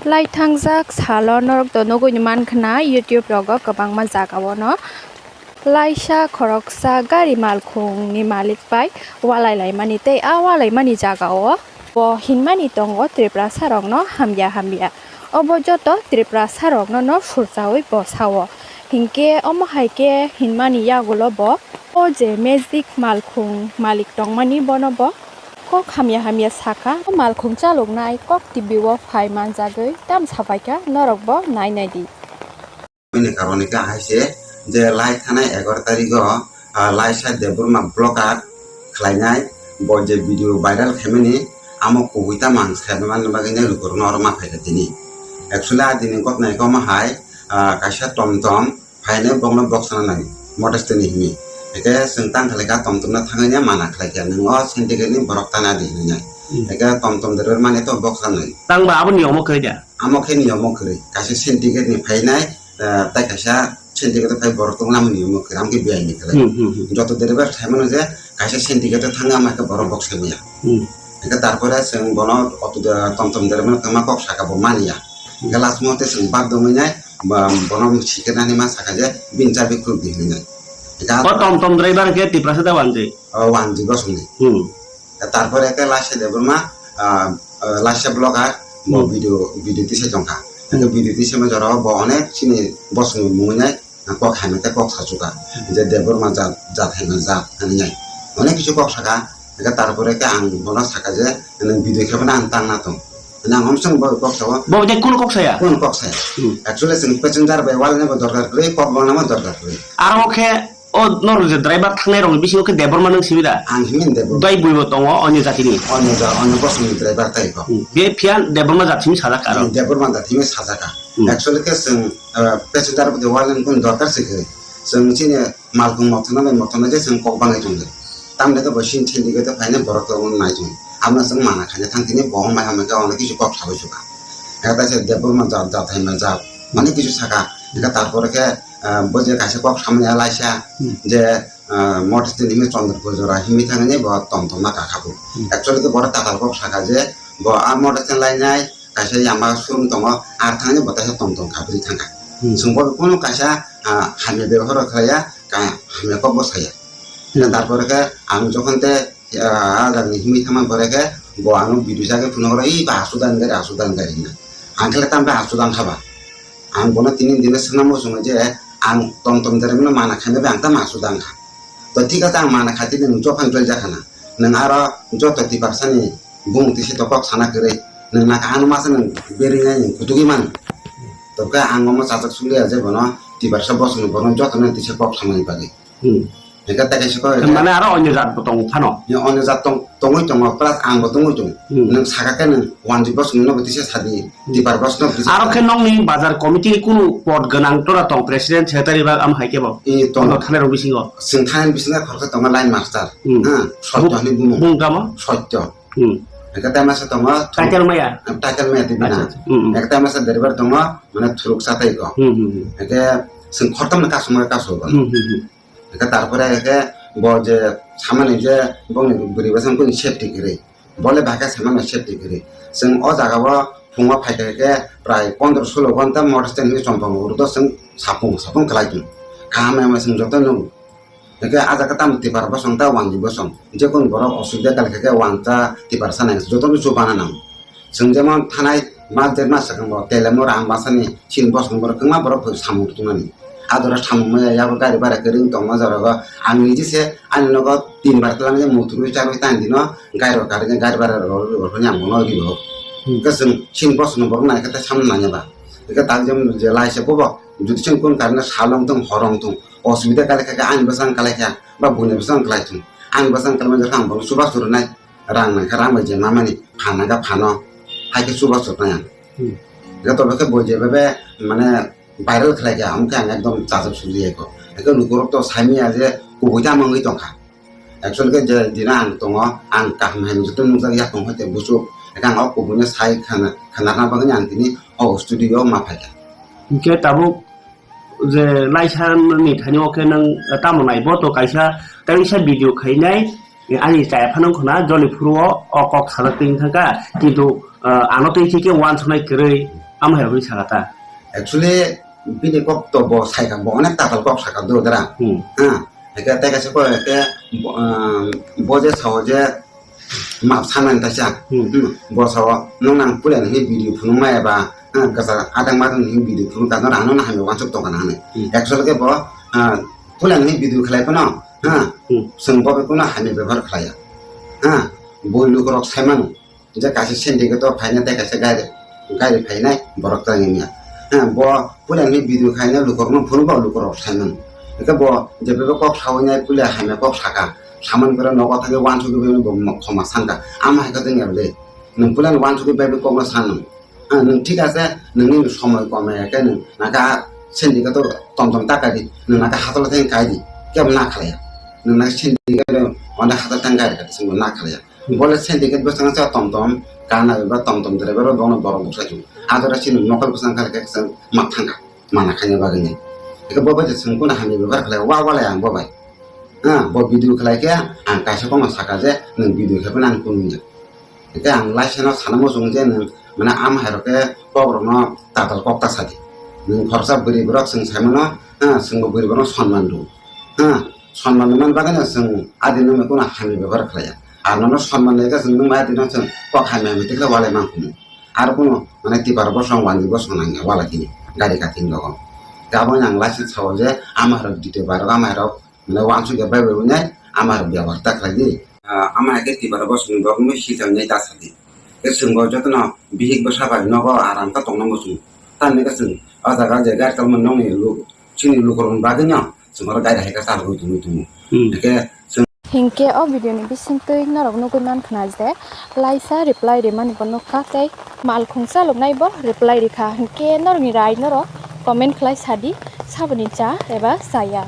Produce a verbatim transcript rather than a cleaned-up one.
Lai thangjak salo norok to nugui mankha na YouTube rogo kwbangma jaga o no laisa khoroksa gari malkhung ni malik bai walai laimani tei a walai mani jaga o bo hinmani tongo Tiprasa rok no hamya hamya. Obo joto Tiprasa rok no no surchaui bo sao. Hinkhe omo hai khe hinmani yagulo bo o je magic malkhung malik tongmani bono bo kok hamya hamya sakha. O malkhung chaloknai kok T V o phai manjagwi tam sabaikha, norok bo nai nai di. Bini karon hwnkhe hai se je lai thanai egaroh tarikh o, ah, laisa Debbarma block art khlainai bo je video viral khaimani amo kubui tamo ang sai manna bagwi nai lukurokno oro ma phaikha tini. Actually a dini ghotna khe omo hai, ah, kaisa tom tom phainai bokno boksana nai motor stand ni himi. Hwnkhe chwng tang khlaikha tom tom no thangwi nai mana khlaikha nwng o syndicate ni borok tana di hinwi nai. Hmm. Hwnkhe tom tom driver mani to boksana nai. Tangba aboni omo kwrwi da? Amo khe niyomo kwrwi. Kaisa syndicate ni phainai, eh, tei kaisa syndicate phai borok tongna amo niyomo kwrwi. Amo khe biyai ni kwrwi. Hmm, hmm, hmm. Joto driver sai mano je kaisa syndicate thangna amo khe borok bok sai manya. Hmm. Hwnkhe tarpore chwng bono auto de-, tom tom driver no kwma kok saka bo manya. Hwnkhe last mo tei chwng bak dongwi nai, ba, bono sikirnani ma saka je bini chabi khuluk di hinwi nai. Hwnkhe o tom tom driver khe Tiprasa da wanjwi? O wanjwi bosongni. Hmm. Tarpore khe Lasia Debbarma, ah, ah, Lasia blogger, bo hmm, video, video tisa tongkha. Hmm. Video tisa ma jorao bo onek chini bosongni mungwi nai, ah, kok hamya tei kok sachuka. Hmm. Je Debbarma jat, jat hamya jat, hinwi nai. Onek kisu kok saka, hwnkhe tarpore khe ang bono saka je, nwng video khe phano ang tangna tong. Nang hom song bo kok sao. Bo je kun kok saya? Kun kok saya. Hmm. Actually, chwng passenger bai walna bo dorkar kwrwi, kok bangna bo dorkar kwrwi. Aro khe O norok je driver thangnai rokni bisingo khe Debbarma nwng simi da? Ang himni Debbarma. Dai buibo tongo onyo jatini. Onyo ja-, onyo bosongni driver tai kho. Hmm. Be phiya Debbarma jat simi sajak aro. Hmm, Debbarma jat himwi sajak kha. Hmm. Actually khe chwng, uh, passenger bwtwi waleng kun dorkar se khe. Chwng chini malkhung mothona bai mothona je chwng kok bangwi tongdi. Tamni khe bo sini thili khe phaina borok khe omo nai tong. Amno chwng mana khaina thang tini bo hwnbai hambai khe onek kisu kok sabai suka. Ekta se Debbarma jat, jat hai ma jat. Mane kisu saka. Eka tarpore khe, uh, bo je kaisa kok samani alaisa. Hmm. Je ah, motor stand himwi Chandrapur jora himwi thangwi bo tom tom ma kakha bo. Hmm. Actually khe borok tatal kok saka je bo a motor stand lainai kaisa yama showroom tongo, ar thangwi bo taisa tom tom kha bwrwi thangkha. Hmm. Chwng bo kunu kaisa, ah, hamya bebohar khlaiya, ka-, hamya kok bo saya. Hmm. Tarpore khe ang jokhon te, ah, a jagni himwi thangma pore khe bo ano video jagwi phunukgo, "Ih, ba asu dan gari, asu dan gari," hinwi. Ang khe tambai asu dan kha ba. Ang bono tini dino swngna muchungo je ang tom tom deremno mana khaina bai ang tamo asu dang kha. To thik ase ang mana khaitini nwng jophang joi jakha na. Nwng aro joto tiparsani bumung tisi to kok sana kwrwi. Nwng naka ano masa nwng berinai nwng kutugwi mano. To khe ang omo chajak suliya je bono tiparsa bosongni borokno jotono tisa kok samani bagwi. Hmm. Eka ta kaisa kok. Mane aro onyo jat bo tong phano. Ya, onyo jat tong, tongwi tongo, plus ang bo tongwi tongo. Hmm. Nwng saka khe nwng wanjwi bosongno bo tisa sadi, hmm, tipar bosongno bo tisa sadi. Aro khe nokni bazar committee ni kunu pod gwnang tora tong, president, secretary ba am hai khe bo? I tong. Ono thanai rok bisingo. Chwng thanai bisingo khoroksa tongo line master. Hmm. Ha, Sotto hinwi bumung. Bumung tamo? Sotto. Hmm. Eka ta masa tongo. Title maya? Title maya tibina. Acha, acha. Hmm, hmm. Eka ta masa driver tongo, mane thuruk satai ko. Hmm, hmm, hmm. Eke chwng khoroktham ni kasumar kasu ko. Hmm, hmm, hmm. Hingke tarpore hingke bo je samani je bongni bwrwi bwskango boni safety kwrwi. Bole bahai khe samani safety kwrwi. Chwng o jaga o phungo phaikha khe prai pondro solo ghonta motor stand hinwi chompang uro do chwng sapung sapung kwlai tong. Kaham hai chwng joto nukgo. Hingke ah jaga tamo tipar bosong ta wanjwi bosong. Jekon borok osubida kalaikha khe wangcha tipar sanai jotono chubana nango. Chwng jemon thanai mas der mas swkang bo Telemura Ambasani chini bosong borok kwbangma borok samung tungmani. Adora samung maya yabo gari bara kwrwng tongma jora go ang niji se ani nogo tin bar twlang je muthurwi charwi tang dino gari rok karwi gari bara rok rok ni ang bono ribo. Hmm. Hwnkhe chwng chini bosong borok nai khe samung nanya ba. Hwnkhe tak jemon je lai se bobo jodi chwng kun karwi salong tong horong tong osubida kalaikha khe ani bwsang kalaikha ba buini bwsang kalai tong ani bwsang kalai jora ang bono chubachu rwnai. Rang nangkha, rang bai je mamani phan nangkha phano, hai khe chubachu nai ang. Hmm. Joto bai khe bo je bai mane viral khlai kha, amkhe ang ekdom chajak sujui kho. Ekhe lukurok to saimanya je kubui tamo wngwi tongkha. Actually khe je dina ang tongo, ang kaham hai joto nukjak ya tong hai te buchuk. Ekhe ang o kubui no sai khana, khanarna bagwi ang tini o studio o ma phaikha. Hingke tabuk je laisa ni thani o khe nwng tamo nai bo to kaisa, kaisa video khainai, ani chaya phano khna joni phuru o, o kok sajak twi thangkha, kintu, ah, ano twi khe khe wansuknai kwrwi, Ama hai rokni saka ta. Actually, bini kok to bo saika, bo onek tatal kok saka do dara. Hmm. Ha, eke tei kaisa ko eke bo, ah, bo je sao je map sanani taisa. Hmm. Hmm. Bo sao nung nang pulen hi video phunuk ma eba, ha, kasa adang madang hi video phunuk ta no rano na hami wansuk tong kana hane. Hmm. Actually ke bo, ah, pulen hi video khlai kono, ha, Hmm. Sung bo kono hami bebhar khlaiya. Ha, bo lukorok saimano. Je kaisa syndicate o phainai tei kaisa gari, gari phainai borok tang wngya. Ha, bo puila ni video khainai lukurokno phunukgo lukurok saimano. Hwnkhe bo jephru kok sawi nai puila hamya kok saka, samani pore nogo thangwi wansugwi bo khoma sanka. Ama hai khe tongya le. Nwng puila ni wansugwi bai kokno san nwng. Ha, nwng thik ase, nwngni somoi kom hai khe nwng naka syndicate o tom tom ta kai di. Nwng naka hatolo thang kai di. Kebo na khlaiya. Nwng naka syndicate o onda hatolo thang kai di, kebo na khlaiya. Bole syndicate bwskango sa tom tom, kana ba tom tom driver bo bono borok bwsai chwng. Adora chini mokol bwsang kha khe chwng ma thangkha, mana khaina bagwi nai. Eke bo bai chwng kono hamya bebhar khlai, wa wa lai ang bo bai. Ha, bo video khlai khe ang kaisa kono saka je nwng video khe phano ang kunu ya. Eke ang license sana mo chwng je nwng mane am hai rok khe kok rok no tatal kok ta sadi. Nwng khoroksa bwrwi borok chwng sai mano, ha, chwng bo bwrwi borok no sonman rw. Ha, sonman rwmani bagwi no chwng adi nwng kono hamya bebhar khlai ya. Ar nono sonman nai khe chwng nwng adi no chwng kok hamya hamya tikhe walai man kumu. Ar kuno mane tipar bo song wani bo song nang ya wala kini gari kating logo. Taboni ang license sao je ama rok dite barok ama rok mane wansuk ya bai bai nai ama rok byabar ta khlai di. Ah, ama hai khe tipar bo song rok mui sijak nai ta sadi. Khe chwng bo jotono bihik bwsa bai nogo aram khe tongna muchungo. Tamni khe chwng o jaga je gari tongma nokni lu-, chini lukurokni bagwino chwng oro gari hai khe chalogwi tongwi tongo. Hmm. Hwnkhe chwng Hinkhe o video ni bisingtwi norok nugwi mankha je laisa reply rimani bo nukha tei mal khungsa luknai bo reply rikha. Hinkhe norokni rai norok comment khlai sadi saboni cha eba chaya.